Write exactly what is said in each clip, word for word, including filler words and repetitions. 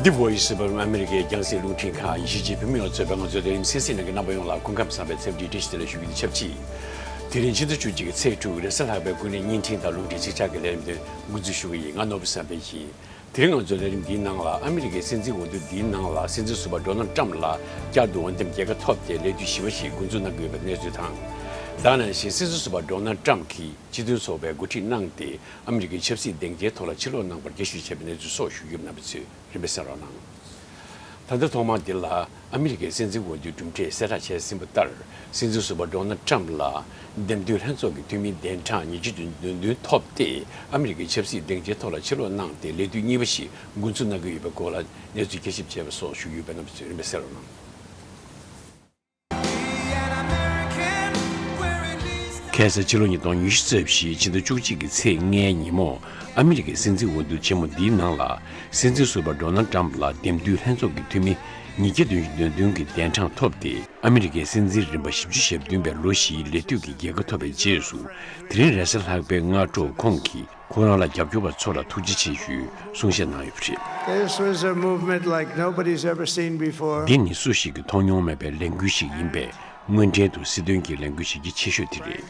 The Voice of America རྒྱང་སྲིང་རླུང་འཕྲིན་ཁང་། ཡེ་ཤེས་ཀྱི་བོད་མི་ཡོངས་གཙོས་པའི་ང་ཚོའི་ལས་རིམ་གསན་གཟིགས་གནང་མཁན་རྣམ་པ་ཡོངས་ལ་སྐུ་ཁམས་བཟང་བའི་འཚམས་འདྲི་བཀྲ་ཤིས་བདེ་ལེགས་ཞུ་རྒྱུ་དང་ཆབས་ཅིག་དེ་རིང་ཕྱི་ཟླ་བཅུ་གཅིག་གི་ཚེས་དྲུག་རེས་གཟའ་ལྷག་པའི་དགུན་ལོའི་བརྙན་འཕྲིན་དང་རླུང་འཕྲིན་ཚིག་ཇག་གི་ལས་རིམ་དེ་འགོ་འཛུགས་ཞུ་གི་ཡིན། ང་ནོར་བུ་བསམ་འཕེལ་ཡིན། དེ་རིང་ང་ཚོའི་ལས་རིམ་འདིའི་ནང་ལ་ཨ་མི་རི་ཀའི་སྲིད་འཛིན་འོས་བསྡུ་འདིའི་ནང་ལ་སྲིད་འཛིན་ཟུར་པ་ཌོ་ནལ་ཊམ་ལ་བསྐྱར་དུ་འོས་འདེམས་རྒྱལ་ཁ་ཐོབ་སྟེ་ལས་དུས་བཞི་པ་ཞིག་འགོ་འཛུགས་གནང་གི་ཡོད་པའི་གནས་ཚུལ་དང་། ད་ནང་བཞིན་སྲིད་འཛིན་ཟུར་པ་ཌོ་ནལ་ཊམ་གྱིས་སྤྱི་མཐུན་ཚོགས་པའི་འགོ་ཁྲིད་གནང་སྟེ་ཨ་མི་རི་ཀའི་ཆབ་སྲིད་སྡིངས་ཆའི་ཐོག་ལ་ཕྱིར་ལོག་གནང་བར་རྒྱབ་སྐྱོར་བྱས་པའི་གནས་ཚུལ་སོགས་ཞུ་གི་ཡོད་པ་རྣམ་པ་ཚོས་རིམ་པས་གསན་རོགས་གནང་། ད་ལྟ་ཐོག་མར་འདི་ལ་ཨ་མི་རི་ཀའི་སྲིད་འཛིན་འོས་བསྡུའི་གྲུབ་འབྲས་གསལ་བསྒྲགས་བྱས་ཟིན་པ་ལྟར། སྲིད་འཛིན་ཟུར་པ་ཌོ་ནལ་ཊམ་ལ་འདེམས་ཐོན་ལྷན་ཚོགས་ཀྱི་འཐུས་མིའི་གདན་གྲངས་ཉིས་བརྒྱ་དོན་བདུན་ཐོབ་སྟེ། ཨ་མི་རི་ཀའི་ཆབ་སྲིད་སྡིངས་ཆའི་ཐོག་ལ་ཕྱིར་ལོག་གནང་སྟེ་ལས་དུས་གཉིས་པ་ཞིག་འགོ་འཛུགས་གནང་གི་ཡོད་པའི་སྐོར་ལ་གནས་ཚུལ་བསྐྱར་ཞིབ་བྱས་པ་སོགས་ཞུ་གི་ཡོད་པ་རྣམ་པ་ཚོས་རིམ་པས་གསན་རོགས་གནང་། ཁ་སང་ཕྱི་ལོ་ཉིས་སྟོང་ཉི་ཤུ་རྩ་བཞི་ཕྱི་ཟླ་བཅུ་གཅིག་གི་ཚེས་ལྔའི་ཉིན་མོ། ཨ་མི་རི་ཀའི་སྲིད་འཛིན་འོས་བསྡུ་ཆེན་མོ་འདིའི་ནང་ལ། སྲིད་འཛིན་ཟུར་པ་ཌོ་ནལ་ཊམ་ལ་འདེམས་ཐོན་ལྷན་ཚོགས་ཀྱི་འཐུས་མི་ཉིས་བརྒྱ་བདུན་ཅུ་དོན་བདུན་གྱི་གདན་གྲངས་ཐོབ་སྟེ། ཨ་མི་རི་ཀའི་སྲིད་འཛིན་རིམ་པ་བཞི་བཅུ་ཞེ་བདུན་པའི་ལོ་བཞིའི་ལས་དུས་ཀྱི་རྒྱལ་ཁ་ཐོབ་པའི་རྗེས་སུ། དེ་རིང་རེས་གཟའ་ལྷག་པའི་སྔ་དྲོ་ཁོང་གིས། ཁོ་རང་ལ་རྒྱབ་སྐྱོར་བ་ཚོ་ལ་ཐུགས་རྗེ་ཆེ་ཞུའི་གསུང་བཤད་གནང་ཡོད་པ་རེད། This was a movement like nobody's ever seen before. འདི་ནི་སུ་ཞིག་གིས་མཐོང་མྱོང་མེད་པའི་ལས་འགུལ་ཞིག་ཡིན་པས། དངོས་འབྲེལ་དུ་སྲིད་དོན་གྱི་ལས་འགུལ་ཞིག་གི་ཆེ་ཤོས་དེ་རེད།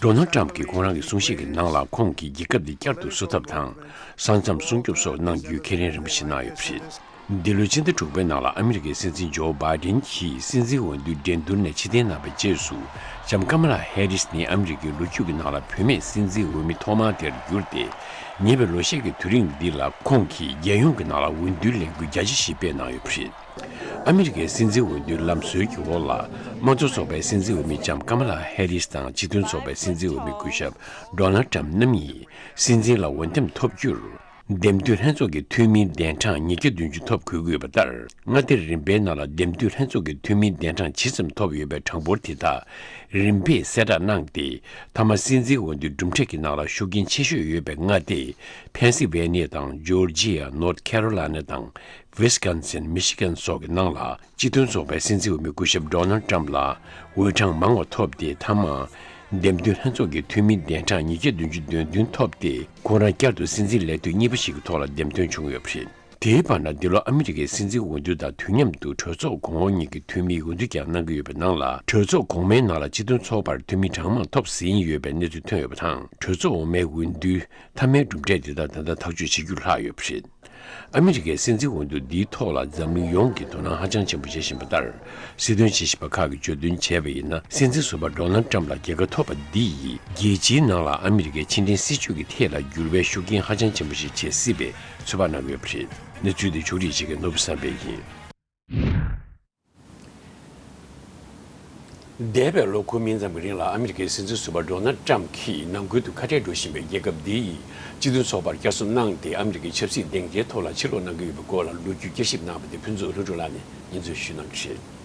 ཌོ་ནལ་ཊམ་གྱིས་ཁོང་རང་གི་གསུང་བཤད་ཀྱི་ནང་ལ་ཁོང་གིས་རྒྱལ་ཁབ་འདི་བསྐྱར་དུ་བཟོ་ཐབས་དང་། ས་མཚམས་སྲུང་སྐྱོབ་སོགས་གནང་རྒྱུའི་ཁས་ལེན་རིམ་པ་ཞིག་གནང་ཡོད་པ་རེད། འདི་ལོའི་ཕྱི་ཟླ་དྲུག་པའི་ནང་ལ་ཨ་མི་རི་ཀའི་སྲིད་འཛིན་ཇོ་བྷའི་ཌེན་གྱིས་སྲིད་འཛིན་འོས་བསྡུའི་འགྲན་བསྡུར་ནས་ཕྱིར་འཐེན་གནང་བའི་རྗེས་སུ། ལྕམ་ཀ་མ་ལ་ཧེ་རིས་ནི་ཨ་མི་རི་ཀའི་ལོ་རྒྱུས་ཀྱི་ནང་ལ་བུད་མེད་སྲིད་འཛིན་འོས་མི་ཐོག་མ་དེར་གྱུར་ཏེ། ཉེ་བའི་ལོ་ཤས་ཀྱི་དུས་རིང་འདི་ལ་ཁོང་གིས་རྒྱལ་ཡོངས་ཀྱི་ནང་ལ་འོས་བསྡུའི་ལས་འགུལ་རྒྱ་ཆེ་ཞིག་སྤེལ་གནང་ཡོད་པ་རེད། ཨ་མི་རི་ཀའི་སྲིད་འཛིན་འོས་བསྡུའི་ལམ་སྲོལ་གྱི་འོག་ལ། དམངས་གཙོ་ཚོགས་པའི་སྲིད་འཛིན་འོས་མི་ལྕམ་ཀ་མ་ལ་ཧེ་རིས་དང་སྤྱི་མཐུན་ཚོགས་པའི་སྲིད་འཛིན་འོས་མི་སྐུ་ཞབས་ཌོ་ནལ་ཊམ་རྣམ་གཉིས་སྲིད་འཛིན་ལ་འོས་འདེམས་ཐོབ་རྒྱུར། འདེམས་ཐོན་ལྷན་ཚོགས་ཀྱི་འཐུས་མིའི་གདན་གྲངས་ཉིས་བརྒྱ་བདུན་ཅུ་ཐོབ་དགོས་ཀྱི་ཡོད་པ་ལྟར། མངའ་སྡེ་རིམ་པའི་ནང་ལ་འདེམས་ཐོན་ལྷན་ཚོགས་ཀྱི་འཐུས་མིའི་གདན་གྲངས་ཇི་ཙམ་ཐོབ་ཡོད་པའི་གྲངས་འབོར་དེ་དག་རིམ་པས་གསལ་བསྒྲགས་གནང་སྟེ། མཐའ་མ་སྲིད་འཛིན་འོས་བསྡུའི་གྲུབ་འབྲས་ཀྱི་ནང་ལ་ཤུགས་རྐྱེན་ཆེ་ཤོས་ཡོད་པའི་མངའ་སྡེ། ཕེན་སི་ཝེ་ནི་ཡ་དང་ཇོར་ཇི་ཡ། ནོར་ཐ་ཁེ་རོ་ལའི་ན་དང་། ཝིས་ཀོན་སིན། མི་ཤི་གན་སོགས་ཀྱི་ནང་ལ། སྤྱི་མཐུན་ཚོགས་པའི་སྲིད་འཛིན་འོས་མི་སྐུ་ཞབས་ཌོ་ནལ་ཊམ་ལ་འོས་གྲངས་མང་བ་ཐོབ་སྟེ། མཐའ་མ། འདེམས་ཐོན་ལྷན་ཚོགས་ཀྱི་འཐུས་མིའི་གདན་གྲངས་ཉིས་བརྒྱ་བདུན་ཅུ་དོན་བདུན་ཐོབ་སྟེ། ཁོང་རང་བསྐྱར་དུ་སྲིད་འཛིན་ལས་དུས་གཉིས་པ་ཞིག་གི་ཐོག་ལ་འདེམས་ཐོན་བྱུང་ཡོད་པ་རེད། དེའི་བར་ན། འདི་ལོ་ཨ་མི་རི་ཀའི་སྲིད་འཛིན་འོས་བསྡུ་དང་དུས་མཉམ་དུ་གྲོས་ཚོགས་གོང་འོག་གཉིས་ཀྱི་འཐུས་མིའི་འོས་བསྡུ་ཀྱང་གནང་གི་ཡོད་པའི་ནང་ལ། གྲོས་ཚོགས་གོང་མའི་ནང་ལ་སྤྱི་མཐུན་ཚོགས་པར་འཐུས་མི་གྲངས་མང་ཐོབ་ཟིན་ཡོད་པའི་གནས་ཚུལ་ཐོན་ཡོད་པ་དང་། གྲོས་ཚོགས་འོག་མའི་འོས་བསྡུའི་མཐའ་མའི་གྲུབ་འབྲས་དེ་དག་ད་ལྟ་ཐག་གཅོད་བྱེད་རྒྱུར་ལྷག་ཡོད་པ་རེད། ཨ་མི་རི་ཀའི་སྲིད་འཛིན་འོས་བསྡུ་འདིའི་ཐོག་ལ་འཛམ་གླིང་ཡོངས་ཀྱིས་དོ་སྣང་ཧ་ཅང་ཆེན་པོ་བྱེད་བཞིན་པ་ལྟར། སྲིད་དོན་དཔྱད་ཞིབ་པ་ཁག་གིས་བརྗོད་དོན་བྱས་པ་ཡིན་ན། སྲིད་འཛིན་ཟུར་པ་ཌོ་ནལ་ཊམ་ལ་རྒྱལ་ཁ་ཐོབ་པ་འདི་ཡིས། རྒྱལ་སྤྱིའི་ནང་ལ་ཨ་མི་རི་ཀའི་ཕྱི་འབྲེལ་སྲིད་ཇུས་ཀྱི་ཐད་ལ་འགྱུར་བའི་ཤུགས་རྐྱེན་ཧ་ཅང་ཆེན་པོ་ཞིག་བྱེད་སྲིད་པའི་ཚོད་དཔག་གནང་གི་ཡོད་པ་རེད། གནས་ཚུལ་འདི་ཕྱོགས་སྒྲིག་བྱེད་མཁན་ནོར་བུ་བསམ་འཕེལ་ཡིན། འདས་པའི་ལོ་འཁོར་མིང་ཙམ་གྱི་རིང་ལ་ཨ་མི་རི་ཀའི་སྲིད་འཛིན་ཟུར་པ་ཌོ་ནལ་ཊམ་གྱིས་ནང་ཁུལ་དུ་ཁ་བྲལ་འགྲོ་བཞིན་པའི་རྒྱལ་ཁབ་འདི་ཡིས་སྤྱི་མཐུན་ཚོགས་པར་བསྐྱར་གསོ་གནང་སྟེ། ཨ་མི་རི་ཀའི་ཆབ་སྲིད་སྡིངས་ཆའི་ཐོག་ལ་ཕྱིར་ལོག་གནང་གི་ཡོད་པའི་སྐོར་ལ་ལོ་རྒྱུས་བསྐྱར་ཞིབ་གནང་བ་དེ་ཕུན་ཚོགས་ལྷུན་གྲུབ་ལགས་ནས་སྙན་སྒྲོན་ཞུ་གནང་གི་རེད།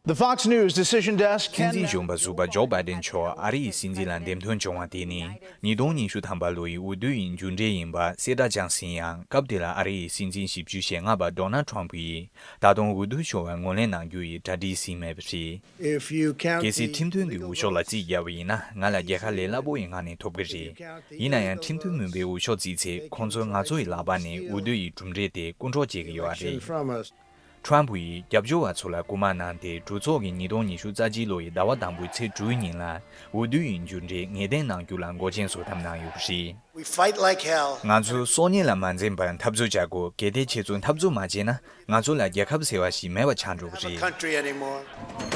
The Fox News Decision Desk. སྲིད་འཛིན་གཞོན་པ་ཟུར་པ་ཇོ་བྷའི་ཌེན་མཆོག་ཨ་རི་ཡི་སྲིད་འཛིན་ལ་འདེམས་ཐོན་བྱུང་བ་དེ་ནི། ཉིས་སྟོང་ཉི་ཤུ་ཐམ་པ་ལོ་ཡི་འོས་བསྡུ་ཡི་མཇུག་འབྲས་ཡིན་པ་གསལ་བསྒྲགས་བྱུང་ཟིན་ཡང་། སྐབས་དེ་ལ་ཨ་རི་ཡི་སྲིད་འཛིན་བཞི་བཅུ་ཞེ་ལྔ་པ་ཌོ་ནལ་ཊམ་ཕུ་ཡིས་ད་དུང་འོས་བསྡུ་ཞུ་བར་ངོས་ལེན་གནང་རྒྱུ་ཡི་གྲ་སྒྲིག་ཟིན་མེད་པ་རེད། If you count གལ་སྲིད་the ཁྲིམས་མཐུན་གྱི་འོས་ཤོག་ལ་རྩིས་བརྒྱབ་པ་ཡིན་ན། ང་ལ་རྒྱལ་ཁ་ལས་སླ་པོ་ཡི་ངང་ནས་ཐོབ་ཀྱི་རེད། ཡིན་ན་ཡང་། ཁྲིམས་མཐུན་མིན་པའི་འོས་ཤོག་བརྩིས་ཚེ། ཁོང་ཚོས་ང་ཚོ་ཡི་ལག་པ་ནས་འོས་བསྡུ་ཡི་གྲུབ་འབྲས་དེ་རྐུ་འཕྲོག་བྱེད་ཀྱི་ཡོད་པ་རེད། ཊམ་ཕུ་ཡིས་རྒྱབ་སྐྱོར་བ་ཚོ་ལ་སྐུལ་མ་གནང་སྟེ། གྲོས་ཚོགས་ཀྱིས་ཉིས་སྟོང་ཉི་ཤུ་རྩ་གཅིག་ལོ་ཡི་ཟླ་བ་དང་པོའི་ཚེས་དྲུག་ཉིན་ལ་འོས་བསྡུ་ཡི་མཇུག་འབྲས་ངེས་གཏན་གནང་རྒྱུ་ལ་འགོག་རྐྱེན་བཟོ་ཐབས་གནང་ཡོད་པ་རེད། We fight like hell. ང་ཚོས་སྲོག་ཉེན་ལ་མ་འཛེམས་པར་འཐབ་རྩོད་བྱ་དགོས། གལ་ཏེ་ཁྱེད་ཚོས་འཐབ་རྩོད་མ་བྱས་ན། ང་ཚོ་ལ་རྒྱལ་ཁབ་ཟེར་བ་ཞིག་མེད་པ་ཆགས་འགྲོ་གི་རེད། Country anymore.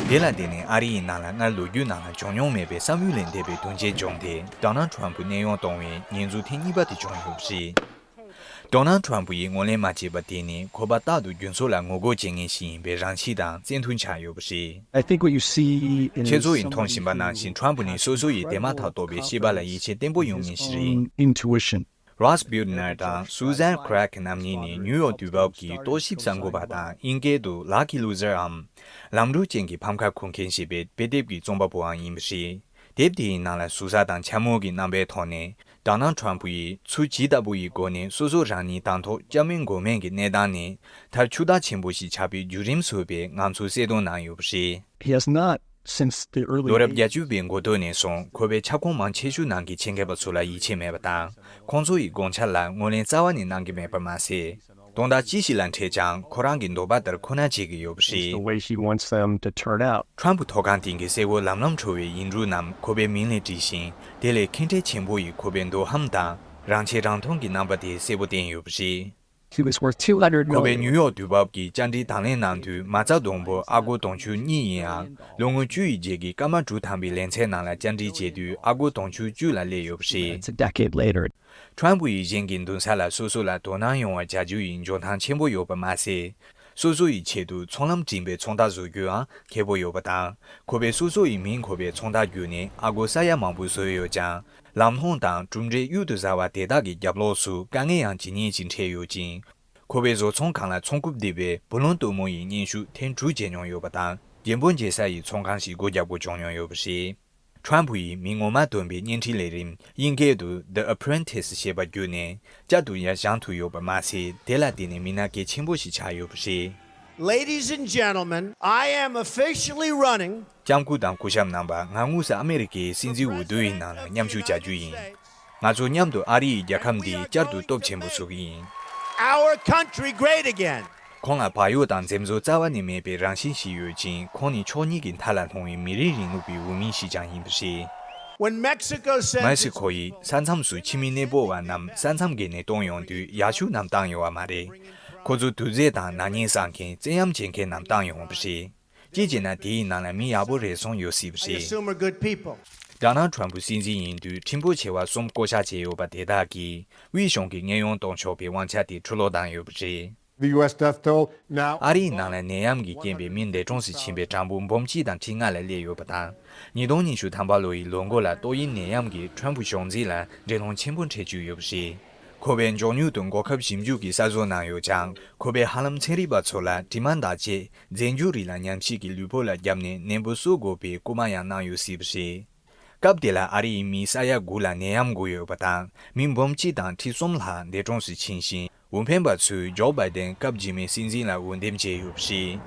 དེ་ལ་བརྟེན་ནས་ཨ་རི་ཡི་ནང་ལ་སྔར་ལོ་རྒྱུས་ནང་ལ་བྱུང་མྱོང་མེད་པའི་བསམ་ཡུལ་ལས་འདས་པའི་དོན་རྐྱེན་བྱུང་སྟེ། ཌོ་ནལ་ཊམ་ཕུ་གནས་དབྱུང་གཏོང་བའི་ཉེས་འཛུགས་ཐེངས་གཉིས་པ་དེ་བྱུང་ཡོད་པ་རེད། ཌོ་ནལ་ཊམ་ཕུ་ཡིས་ངོས་ལེན་མ་བྱས་པ་དེ་ནི། ཁོ་པ་རྟག་ཏུ་རྒྱུ་ཚོགས་ལ་ངོ་རྒོལ་བྱེད་མཁན་ཞིག་ཡིན་པའི་རང་ཆས་དང་བཙན་མཐུན་ཆགས་ཡོད་པ་རེད། I think what you see in ཁྱེད་ཚོ་ཡིས་མཐོང་བཞིན་པ་ནང་བཞིན། ཊམ་ཕུ་ནི་སོ་སོ་ཡི་དེ་མ་ཐག་རྟོགས་པའི་ཤེས་པ་ལ་ཡིད་ཆེས་བརྟན་པོ་ཡོད་མཁན་ཞིག་རེད། Intuition. རོས་བྷིའུ་ནར་དང་སུ་ཟན་ཁྲེག་རྣམ་གཉིས་ནི་ནིའུ་ཡོག་དུས་བབ་ཀྱི་རྟོག་ཞིབ་གསར་འགོད་པ་དང་། དབྱིན་སྐད་དུ་Lucky Loser འམ། ལམ་འགྲོ་ཅན་གྱི་ཕམ་ཁ་འཁུར་མཁན་ཞེས་པའི་དཔེ་དེབ་ཀྱི་རྩོམ་པ་པོའང་ཡིན་པ་རེད། དེབ་དེའི་ནང་ལ་ཟུར་ཟ་དང་འཕྱ་སྨོད་ཀྱི་རྣམ་པའི་ཐོག་ནས། ཌོ་ནལ་ཊམ་ཕུ་ཡིས་ཚུལ་ཇི་ལྟ་བུ་ཡི་སྒོ་ནས་སོ་སོ་རང་ཉིད་དང་ཐོག་བཅའ་མིན་མགོ་མེད་ཀྱི་གནས་སྟངས་ནས། མཐར་ཆུ་རྟགས་ཆེན་པོ་ཞིག་ཆགས་པའི་བརྒྱུད་རིམ་བཟོས་པའི་ངང་ཚུལ་གསལ་སྟོན་གནང་ཡོད་པ་རེད། He has not, since the early ལོ་རབས་བརྒྱད་ཅུ་པའི་འགོ་སྟོད་ནས་བཟུང་། ཁོ་པའི་ཁྱབ་ཁོངས་མང་ཆེ་ཤོས་ནང་གི་ཆེད་མཁས་པ་ཚོ་ལ་ཡིད་ཆེས་མེད་པ་དང་། ཁོང་ཚོ་ཡི་དགོངས་འཆར་ལ་ངོས་ལེན་རྩ་བ་ནས་གནང་གི་མེད་པ་མ་ཟད། དོན་དག་ཅི་ཞིག་ལ་འཕྲད་ཀྱང་ཁོ་རང་གི་འདོད་པ་ལྟར་ཁོ་ན་བྱེད་ཀྱི་ཡོད་པ་རེད། The way he wants them to turn out. ཁྲམ་ཕུ་ཐོག་ཁང་སྟེང་གི་གསལ་བོ་ལམ་ལམ་འཕྲོ་བའི་ཡིག་འབྲུ་རྣམས་ཁོ་པའི་མིང་ལ་བྲིས་ཤིང་། དེ་ལས་ཁེངས་དྲེགས་ཆེན་པོ་ཡིས་ཁོ་པའི་འདོད་ཧམ་དང་རང་ཆེ་རང་མཐོང་གི་རྣམ་པ་དེ་གསལ་པོ་བསྟན་ཡོད་པ་རེད། He was worth two hundred million. ཁོ་པས་ནིའུ་ཡོག་དུས་བབ་ཀྱི་བཅར་འདྲིའི་དང་ལེན་གནང་དུས་མ་རྩ་བསྡོམས་པོ་ཨ་སྒོར་དུང་ཕྱུར་གཉིས་ཡིན་ཡང་། ལོ་ངོ་བཅུ་ཡི་རྗེས་ཀྱི་སྐར་མ་དྲུག་ཐམ་པའི་ལེ་ཚན་ནང་ལ་བཅར་འདྲི་བྱས་དུས་ཨ་སྒོར་དུང་ཕྱུར་བཅུ་ལ་སླེབས་ཡོད་པ་རེད། It's a decade later. ཁྲམ་ཕུ་ཡིས་གཞན་གྱི་མདུན་ས་ལ་སོ་སོ་ལ་དོ་སྣང་ཡོང་བ་བྱ་རྒྱུ་ཡི་འཇོན་ཐང་ཆེན་པོ་ཡོད་པ་མ་ཟད། སོ་སོ་ཡི་ཆེད་དུ་ཚོང་ལམ་འགྲིམ་པའི་ཚོང་རྟགས་བཟོ་རྒྱུའང་མཁས་པོ་ཡོད་པ་དང་། ཁོ་པས་སོ་སོ་ཡི་མིང་འཁོད་པའི་ཚོང་རྟགས་བརྒྱུད་ནས་ཨ་སྒོར་ས་ཡ་མང་པོ་བཟོས་ཡོད་ཀྱང་། ལམ་ལྷོང་དང་གྲུབ་འབྲས་གཡུར་དུ་ཟ་བ་དེ་དག་གི་རྒྱབ་ལོགས་སུ་དཀའ་ངལ་ཡང་ཇི་སྙེད་ཅིག་འཕྲད་ཡོད་ཅིང་། ཁོ་པའི་བཟོ་ཚོང་ཁང་ལ་ཚོང་རྐུབ་རྡེབ་པའི་བུ་ལོན་གཏུམ་མོ་ཡི་སྙན་ཞུ་ཐེངས་དྲུག་བརྗེ་མྱོང་ཡོད་པ་དང་། རྒྱན་པོ་འབྱེད་ས་ཡི་ཚོང་ཁང་ཞིག་སྒོ་རྒྱག་དགོས་བྱུང་མྱོང་ཡོད་པ་རེད། ཁྲམ་ཕུ་ཡིས་མི་ངོ་མ་སྟོན་པའི་བརྙན་འཕྲིན་ལས་རིམ་དབྱིན་སྐད་དུ་The Apprentice ཞེས་པ་བརྒྱུད་ནས་བསྐྱར་དུ་ཡར་བཞེངས་ཐུབ་ཡོད་པ་མ་ཟད། དེ་ལ་བརྟེན་ནས་མི་སྣ་གལ་ཆེན་པོ་ཞིག་ཆགས་ཡོད་པ་རེད། Ladies and gentlemen, I am officially running. ལྕམ་སྐུ་དང་སྐུ་ཞབས་རྣམ་པ། ང་དངོས་སུ་ཨ་མེ་རི་ཀའི་སྲིད་འཛིན་འོས་བསྡུ་ཡི་ནང་ལ་མཉམ་ཞུགས་བྱ་རྒྱུ་ཡིན། ང་ཚོ་མཉམ་དུ་ཨ་རི་ཡི་རྒྱལ་ཁབ་འདི་བསྐྱར་དུ་སྟོབས་ཆེན་པོ་བཟོ་གི་ཡིན། Our country great again. ཁོང་ལ་བག་ཡོད་དང་འཛེམ་ཟོན་རྩ་བ་ནས་མེད་པའི་རང་བཞིན་ཞིག་ཡོད་ཅིང་། ཁོང་ནི་ཕྱོགས་གཉིས་ཀྱི་མཐའ་ལ་ལྷུང་བའི་མི་རིགས་རིང་ལུགས་པའི་འོས་མི་ཞིག་ཀྱང་ཡིན་པ་རེད། When Mexico sent མེག་སི་ཁོ་ཡིས་ས་མཚམས་སུ་ཕྱི་མི་གནས་སྤོ་བ་རྣམས་ས་མཚམས་བརྒལ་ནས་གཏོང་ཡོང་དུས་ཡག་ཤོས་རྣམས་བཏང་ཡོང་བ་མ་རེད། ཁོ་ཚོ་དུག་རྫས་དང་ནག་ཉེས་བསགས་མཁན་བཙན་གཡེམ་བྱེད་མཁན་རྣམས་བཏང་ཡོང་བ་རེད། གཅིག་བྱས་ན་དེའི་ནང་ལ་མི་ཡག་པོ་རེ་ཟུང་ཡོད་སྲིད་པ་I རེད། Assume are good people. ཌོ་ནལ་ཊམ་ཕུ་སྲིད་འཛིན་ཡིན་དུས་ཁྲིམས་དཔོན་ཆེ་བ་གསུམ་བསྐོ་གཞག་བྱས་ཡོད་པ་དེ་དག་གིས་དབུས་གཞུང་གི་གནས་དབྱུང་གཏོང་ཆོག་པའི་དབང་ཆ་དེ་འཕྲུལ་སློག་བཏང་ཡོད་པ་རེད། The U S death toll now ཨ་རིའི་ནང་ལ་ནད་ཡམས་ཀྱི་རྐྱེན་པས་མི་འདས་གྲོངས་སུ་ཕྱིན་པའི་གྲངས་འབོར་འབུམ་གཅིག་དང་ཁྲི་ལྔ་ལ་སླེབས་ཡོད་པ་དང་། ཉིས་སྟོང་ཉི་ཤུ་ཐམ་པ་ལོ་ཡི་ལོ་མགོ་ལ་ཏོག་དབྱིབས་ནད་ཡམས་ཀྱིས་ཊམ་ཕུ་གཞུང་འཛིན་ལ་འགྲན་སློང་ཆེན་པོ་འཕྲད་བཅུག་ཡོད་པ་རེད། ཁོ་པས་མགྱོགས་མྱུར་དུ་འགོག་ཁབ་ཞིབ་འཇུག་གི་གསར་བཟོ་གནང་ཡོད་ཀྱང་། ཁོ་པས་ཧ་ལམ་ཚན་རིག་པ་ཚོ་ལ་དྲི་མ་འདག་ཆེད་རྫས་འགྱུར་རིགས་ལ་ཉམས་ཞིབ་ཀྱིས་ལུས་པོ་ལ་བརྒྱབ་ནས་ནད་འབུ་གསོ་དགོས་པའི་སྐུལ་མ་ཡང་གནང་ཡོད་སྲིད་པ་རེད། སྐབས་དེ་ལ་ཨ་རི་ཡི་མི་ས་ཡ་དགུ་ལ་ནད་ཡམས་འགོས་ཡོད་པ་དང་། མི་འབུམ་གཅིག་དང་ཁྲི་གསུམ་ལྷག་འདས་གྲོངས་སུ་ཕྱིན་ཞིང་། འོས་འཕེན་པ་ཚོས་ཇོ་བྷའི་ཌེན་སྐབས་རྗེས་མའི་སྲིད་འཛིན་ལ་འོས་འདེམས་བྱས་ཡོད་པ་རེད།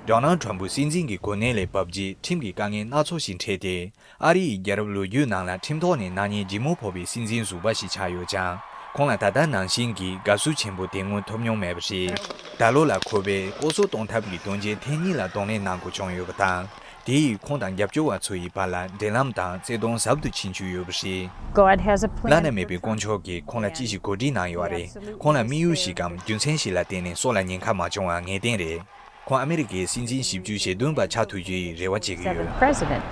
ཌོ་ནལ་ཊམ་ཕུ་སྲིད་འཛིན་གྱི་གོ་གནས་ལས་བབས་རྗེས་ཁྲིམས་ཀྱི་དཀའ་ངལ་སྣ་ཚོགས་ཤིག་འཕྲད་དེ། ཨ་རི་ཡི་རྒྱལ་རབས་ལོ་རྒྱུས་ནང་ལ་ཁྲིམས་ཐོག་ནས་ནག་ཉེས་ལྗིད་མོ་ཕོག་པའི་སྲིད་འཛིན་ཟུར་པ་ཞིག་ཆགས་ཡོད་ཀྱང་། ཁོང་ལ་ད་ལྟ་ནང་བཞིན་གྱི་དགའ་བསུ་ཆེན་པོ་དེ་སྔོན་ཐོབ་མྱོང་མེད་པ་རེད། ད་ལོ་ལ་ཁོ་པས་ལྐོག་གསོད་གཏོང་ཐབས་ཀྱི་དོན་རྐྱེན་ཐེངས་གཉིས་ལ་གདོང་ལེན་གནང་དགོས་བྱུང་ཡོད་པ་དང་། དེ་ཡིས་ཁོང་དང་རྒྱབ་སྐྱོར་བ་ཚོ་ཡི་བར་ལ་འབྲེལ་ལམ་དང་བརྩེ་དུང་ཟབ་ཏུ་ཕྱིན་བཅུག་ཡོད་པ་རེད། God has a plan བླ་ན་མེད་པའི་དཀོན་མཆོག་གིས་ཁོང་ལ་ཅི་ཞིག་གོ་སྒྲིག་གནང་ཡོད་པ་རེད། ཁོང་ལ་དམིགས་ཡུལ་ཞིག་གམ་རྒྱུ་མཚན་ཞིག་ལ་བརྟེན་ནས་སྲོག་ལ་ཉེན་ཁ་མ་བྱུང་བ་ངེས་གཏན་རེད། ཁོང་ཨ་མེ་རི་ཀའི་སྲིད་འཛིན་བཞི་བཅུ་ཞེ་བདུན་པ་ཆགས་ཐུབ་རྒྱུ་ཡི་རེ་བ་བྱེད་ཀྱི་ཡོད། President.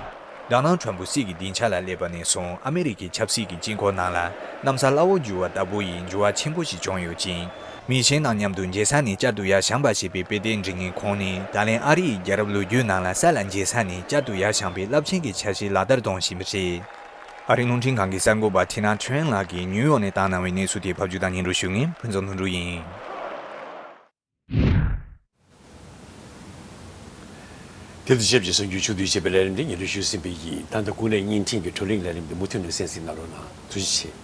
ཌོ་ནལ་ཊམ་ཕུ་སྲིད་ཀྱི་སྡིངས་ཆ་ལ་སླེབས་པ་ནས་བཟུང་ཨ་མེ་རི་ཀའི་ཆབ་སྲིད་ཀྱི་དཀྱིལ་འཁོར་ནང་ལ་གནམ་ས་བླ་འོག་འགྱུར་བ་ལྟ་བུ་ཡི་འགྱུར་བ་ཆེན་པོ་ཞིག་བྱུང་ཡོད་ཅིང་། མི་གཞན་དང་མཉམ་དུ་མཇལ་ས་ནས་བསྐྱར་དུ་ཡར་བཞེངས་པ་ཞེས་པའི་དཔེ་དེབ་འབྲི་མཁན་ཁོང་ནི་ད་ལན་ཨ་རི་ཡི་རྒྱལ་རབས་ལོ་རྒྱུས་ནང་ལ་ས་ལ་མཇལ་ས་ནས་བསྐྱར་དུ་ཡར་བཞེངས་པའི་རླབས་ཆེན་གྱི་འཆར་གཞི་ལག་བསྟར་གཏོང་བཞིན་པ་རེད། ཨ་རིའི་རླུང་འཕྲིན་ཁང་གི་གསར་འགོད་པ་ཐི་ན་ཁྲེན་ལགས་ཀྱིས་ནིའུ་ཡོག་ནས་བཏང་གནང་བའི་གནས་ཚུལ་དེ་ཕབ་སྒྱུར་དང་སྙན་སྒྲོན་ཞུ་མཁན་ཕུན་ཚོགས་ལྷུན་གྲུབ་ཡིན། དེ་དང་ཆབས་ཅིག་གསར་འགྱུར་ཕྱོགས་བསྡུས་བྱས་པའི་ལས་རིམ་འདི་སྙན་སྒྲོན་ཞུས་ཟིན་པ་ཡིན། ད་ལྟ་ཀུན་གླེང་བརྙན་འཕྲིན་གྱི་བགྲོ་གླེང་ལས་རིམ་འདི་མུ་མཐུད་ནས་གསན་གཟིགས་གནང་རོགས་གནང་། ཐུགས་རྗེ་ཆེ།